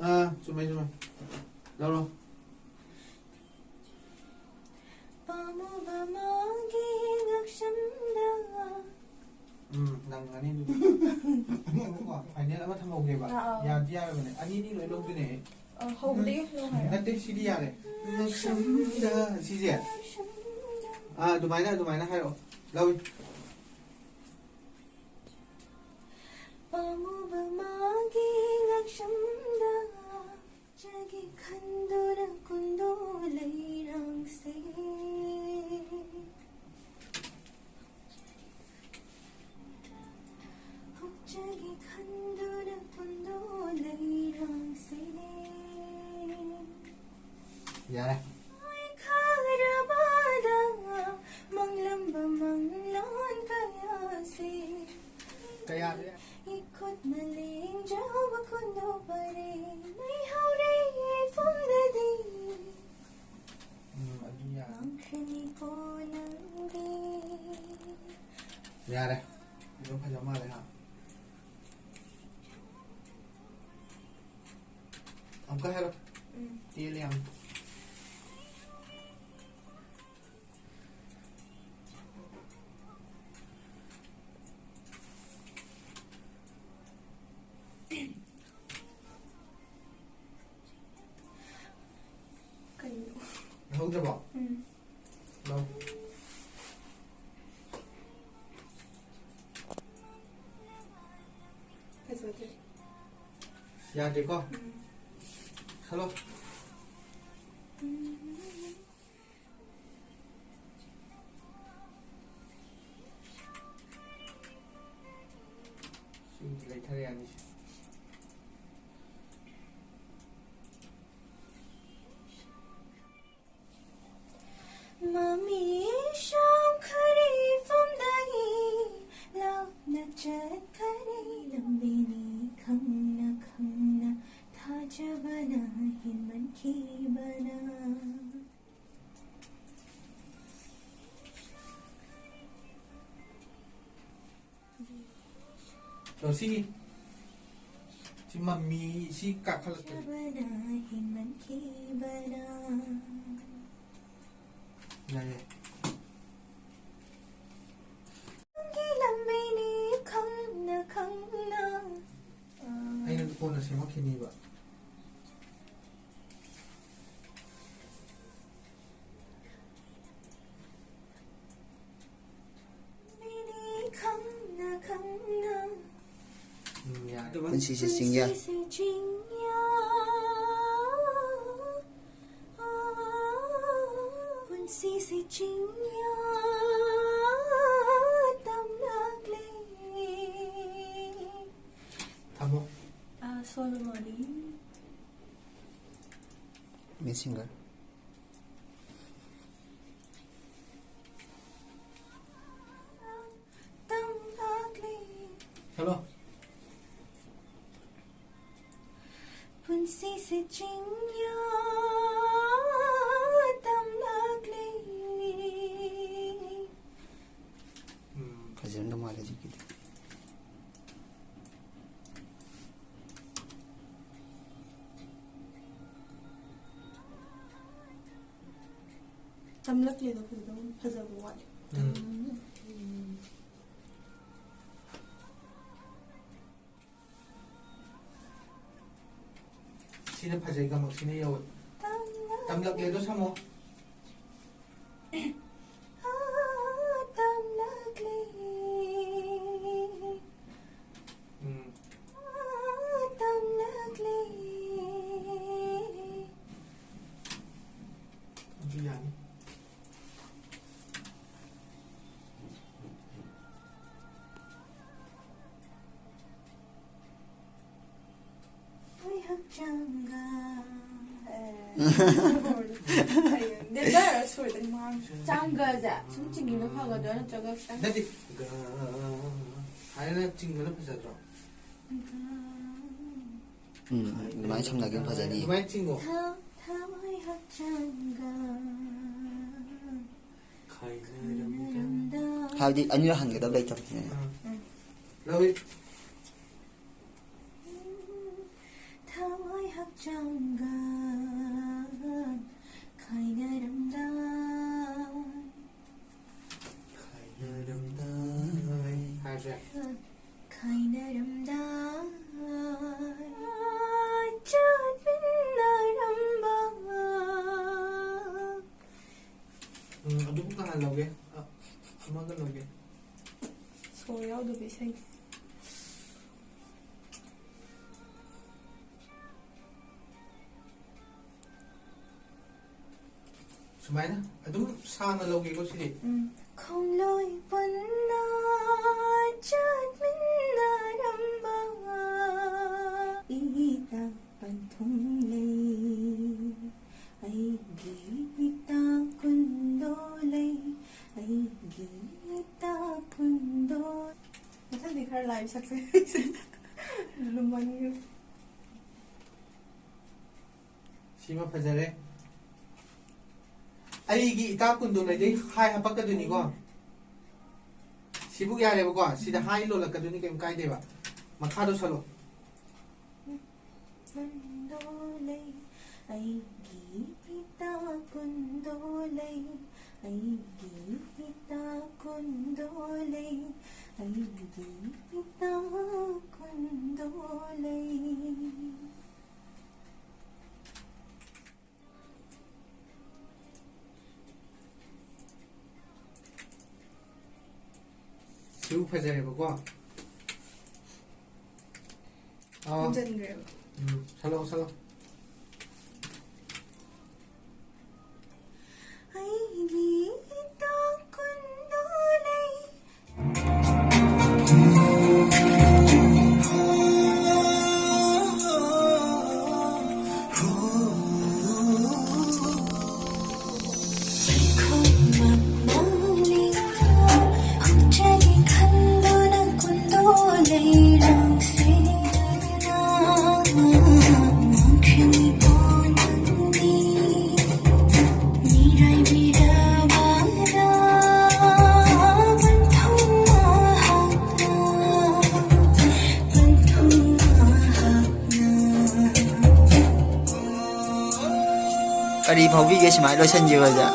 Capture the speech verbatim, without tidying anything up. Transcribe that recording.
ꯑꯥ, ꯆꯨꯝꯃꯦ, ꯆꯨꯝꯃꯦ꯫ ꯂꯧꯔꯣ꯫ ꯄꯥꯝꯃꯨꯕ ꯃꯥꯒꯤ ꯉꯛꯁꯝꯗ꯫ ꯎꯝ, ꯅꯪ ꯑꯅꯤꯗꯨ꯫ ꯑꯅꯤꯃꯛꯀꯣ, ꯐꯥꯏꯅꯦꯜ ꯑꯃ ꯊꯝꯍꯧꯒꯦꯕ꯫ ꯑꯥ, ꯑꯥ꯫ ꯌꯥꯗꯤ ꯌꯥꯔꯕꯅꯦ꯫ ꯑꯅꯤ ꯑꯅꯤ ꯂꯣꯏ ꯂꯧꯗꯣꯏꯅꯦ꯫ ꯑ, ꯍꯧꯕꯗꯒꯤ ꯂꯧ ꯍꯥꯏꯔꯣ? ꯅꯠꯇꯦ, ꯁꯤꯗꯤ ꯌꯥꯔꯦ꯫ ꯉꯛꯁꯝꯗ꯫ ꯁꯤꯁꯦ꯫ ꯉꯛꯁꯝꯗ꯫ ꯑꯥ, ꯑꯗꯨꯃꯥꯏꯅ, ꯑꯗꯨꯃꯥꯏꯅ ꯍꯥꯏꯔꯛꯑꯣ꯫ ꯂꯧꯏ꯫ ꯄꯥꯝꯃꯨꯕ ꯃꯥꯒꯤ ꯉꯛꯁꯝꯗ꯫ ꯆꯒꯦ ꯈꯟꯗꯨꯅ ꯀꯨꯟꯗꯣ ꯂꯩꯔꯥꯡꯁꯦ꯫ ꯍꯨꯛꯆꯒꯦ ꯈꯟꯗꯨꯅ ꯀꯨꯟꯗꯣ ꯂꯩꯔꯥꯡꯁꯦ꯫ ꯌꯥꯔꯦ꯫ ꯈꯔꯕꯗ ꯃꯪꯂꯝꯕ ꯃꯪꯂꯥꯟ ꯀꯌꯥꯁꯦ꯫ ꯀꯌꯥ? ꯏꯈꯨꯠꯅ ꯂꯦꯡꯖꯕ ꯀꯨꯟꯗꯣ ꯄꯔꯦꯡ ꯂꯩꯍꯧꯔꯦ ꯏꯐꯝꯗꯗꯤ꯫ ꯎꯝ, ꯑꯗꯨ ꯌꯥꯔꯦ꯫ ꯃꯥꯡꯈ꯭ꯔꯅꯤꯀꯣ ꯅꯪꯗꯤ꯫ ꯌꯥꯔꯦ꯫ ꯑꯗꯨꯝ ꯐꯖ ꯃꯥꯜꯂꯦ, ꯍꯥ? ꯑꯃꯨꯛꯀ ꯍꯥꯏꯔꯣ꯫ ꯎꯝ꯫ ꯇꯦꯜꯂꯦ ꯌꯥꯝ꯫ ꯀꯩꯅꯣ? ꯂꯧꯍꯧꯗ꯭ꯔꯕꯣ? ꯎꯝ꯫ ꯂꯧ꯫ ꯐꯖꯗ꯭ꯔꯦ꯫ ꯌꯥꯗꯦꯀꯣ? ꯎꯝ꯫ ꯈꯜꯂꯣ꯫ ꯎꯝ꯫ ꯁꯤ ꯂꯩꯊꯔ ꯌꯥꯅꯤꯁꯦ꯫ ꯃꯃꯤ ꯁꯥꯝꯈꯔꯤꯐꯝꯗꯒꯤ ꯂꯥꯞꯅ ꯆꯠꯈꯔꯦ ꯂꯝꯕꯤꯅꯤ ꯈꯪꯅ ꯈꯪꯅ ꯊꯥꯖꯕꯅ ꯍꯦꯟꯃꯟꯈꯤꯕꯅ꯫ ꯂꯣꯁꯤ꯫ ꯁꯤ ꯃꯝꯃꯤ, ꯁꯤ ꯀꯥꯈꯠꯂꯛꯇ꯭ꯔꯦ꯫ ꯍꯦꯟꯃꯟꯈꯤꯕꯅ꯫ ꯌꯥꯏꯌꯦ꯫ ꯅꯪꯒꯤ ꯂꯝꯕꯤꯅꯤ ꯈꯪꯅ ꯈꯪꯅ꯫ ꯑꯩꯅ ꯀꯣꯟꯅ ꯁꯦꯝꯃꯛꯈꯤꯅꯤꯕ꯫ ꯂꯝꯕꯤꯅꯤ ꯈꯪꯅ ꯈꯪꯅ꯫ ꯎꯝ, ꯌꯥꯔꯦ꯫ ꯄꯨꯟꯁꯤꯁꯦ ꯆꯤꯡꯌꯥ꯫ ꯄꯨꯟꯁꯤꯁꯦ ꯆꯤꯡꯌꯥ꯫ ꯄꯨꯟꯁꯤꯁꯦ ꯆꯤꯡꯌꯥ ꯇꯝꯂꯛꯂꯦ꯫ ꯊꯝꯃꯣ꯫ ꯑꯥ, ꯁꯣꯂꯣꯃꯣꯅꯤ꯫ Miss singer. ꯇꯝꯂꯛꯂꯦ꯫ ꯍꯜꯂꯣ꯫ ꯄꯨꯟꯁꯤꯁꯦ ꯆꯤꯡꯌꯥ ꯇꯝꯂꯛꯂꯦ꯫ ꯎꯝ꯫ ꯐꯖꯔꯝꯗꯧ ꯃꯥꯜꯂꯦ ꯍꯧꯖꯤꯛꯀꯤꯗꯤ꯫ ꯇꯝꯂꯛꯂꯦꯗꯣ ꯐꯖꯗꯧ, ꯐꯖꯕ ꯋꯥꯠꯂꯦ꯫ ꯎꯝ꯫ ꯇꯝꯂꯛꯂꯦ꯫ ꯁꯤꯅ ꯐꯖꯩ, ꯒꯃꯛꯁꯤꯅ ꯌꯧꯋꯦ꯫ ꯇꯝꯂꯛꯂꯦꯗꯣ ꯁꯝꯃꯣ꯫ ꯇꯝꯂꯛꯂꯦ꯫ ꯎꯝ꯫ ꯇꯝꯂꯛꯂꯦ꯫ ꯑꯗꯨ ꯌꯥꯅꯤ꯫ ꯑꯩ ꯍꯛꯆꯥꯡꯒ꯫ ꯑꯦ꯫ ꯅꯦꯝꯊꯔ ꯁꯨꯔꯗꯤ ꯃꯥꯡ-, ꯆꯥꯡꯒꯁꯦ ꯁꯨꯝ ꯆꯤꯡꯈꯤꯕ ꯐꯒꯗ꯭ꯔꯥ ꯅꯠꯇ꯭ꯔꯒ ꯈꯤꯇꯪ? ꯅꯠꯇꯦ꯫ ꯒ ꯍꯥꯏꯅ ꯆꯤꯡꯕꯅ ꯐꯖꯗ꯭ꯔꯣ? ꯎꯝ, ꯑꯗꯨꯃꯥꯏꯅ ꯁꯝꯅꯒꯦ ꯐꯖꯅꯤ꯫ ꯑꯗꯨꯃꯥꯏꯅ ꯆꯤꯡꯉꯣ꯫ ꯊ-, ꯊꯃꯣꯏ ꯍꯛꯆꯥꯡꯒ꯫ ꯍꯥꯏꯕꯗꯤ ꯑꯅꯤꯔꯛ ꯍꯟꯒꯗꯕ ꯂꯩꯇꯕꯅꯤꯅ꯫ ꯎꯝ꯫ ꯂꯧꯏ꯫ ꯆꯥꯡꯒ ꯈꯥꯏꯅꯔꯝꯗꯥꯏ꯫ ꯈꯥꯏꯅꯔꯝꯗꯥꯏ꯫ ꯍꯥꯏꯔꯁꯦ꯫ ꯈꯥꯏꯅꯔꯝꯗꯥꯏ ꯆꯠꯃꯤꯟꯅꯔꯝꯕ꯫ ꯎꯝ, ꯑꯗꯨꯝ ꯀꯅꯥ ꯂꯧꯒꯦ? ꯑ, ꯑꯃꯒ ꯂꯧꯒꯦ꯫ ꯁꯣꯔ ꯌꯥꯎꯗꯕ ꯏꯁꯩ꯫ ꯁꯨꯃꯥꯏꯅ ꯑꯗꯨꯝ ꯁꯥꯡꯅ ꯂꯧꯒꯦꯀꯣ ꯁꯤꯗꯤ꯫ ꯎꯝ꯫ ꯈꯣꯡꯂꯣꯏ ꯄꯨꯟꯅ ꯆꯠꯃꯤꯟꯅꯔꯝꯕ ꯏꯇꯥ ꯄꯟꯊꯨꯡ ꯂꯩ꯫ ꯑꯩꯒꯤ ꯏꯇꯥ ꯀꯨꯟꯗꯣ ꯂꯩ꯫ ꯑꯩꯒꯤ ꯏꯇꯥ ꯀꯨꯟꯗꯣ꯫ ꯃꯊꯪꯗꯤ ꯈꯔ ꯂꯥꯏꯕ ꯁꯛꯁꯦ꯫ ꯂꯨꯝꯃꯟꯈ꯭ꯔꯦ꯫ ꯁꯤꯃ ꯐꯖꯔꯦ꯫ ꯑꯩꯒꯤ ꯏꯇꯥ ꯀꯨꯟꯗꯣ ꯂꯩꯗꯩ ꯍꯥꯏ ꯍꯥꯄꯛꯀꯗꯣꯏꯅꯤꯀꯣ꯫ ꯁꯤꯕꯨ ꯌꯥꯔꯦꯕꯀꯣ꯫ ꯁꯤꯗ ꯍꯥꯏ ꯂꯣꯜꯂꯛꯀꯗꯣꯏꯅꯤ, ꯀꯩꯝ ꯀꯥꯏꯗꯦꯕ꯫ ꯃꯈꯥꯗꯣ ꯁꯜꯂꯣ꯫ ꯀꯨꯟꯗꯣ ꯂꯩ, ꯑꯩꯒꯤ ꯏꯇꯥ ꯀꯨꯟꯗꯣ ꯂꯩ, ꯑꯩꯒꯤ ꯏꯇꯥ ꯀꯨꯟꯗꯣ ꯂꯩ, ꯑꯩꯒꯤ ꯏꯇꯥ ꯀꯨꯟꯗꯣ ꯂꯩ꯫ ꯁꯤꯕꯨ ꯐꯖꯔꯦꯕꯀꯣ꯫ ꯑꯥ꯫ ꯍꯟꯖꯟꯈ꯭ꯔꯦꯕ꯫ ꯎꯝ, ꯁꯛꯂꯛꯑꯣ, ꯁꯛꯂꯛꯑꯣ꯫ ꯑꯩꯒꯤ ꯏꯇꯥ ꯀꯨꯟꯗꯣ ꯂꯩ꯫ ꯀꯔꯤ ꯐꯥꯎꯕꯤꯒꯦ ꯁꯨꯃꯥꯏꯅ ꯂꯣꯏꯁꯤꯟꯈꯤꯕꯁꯦ?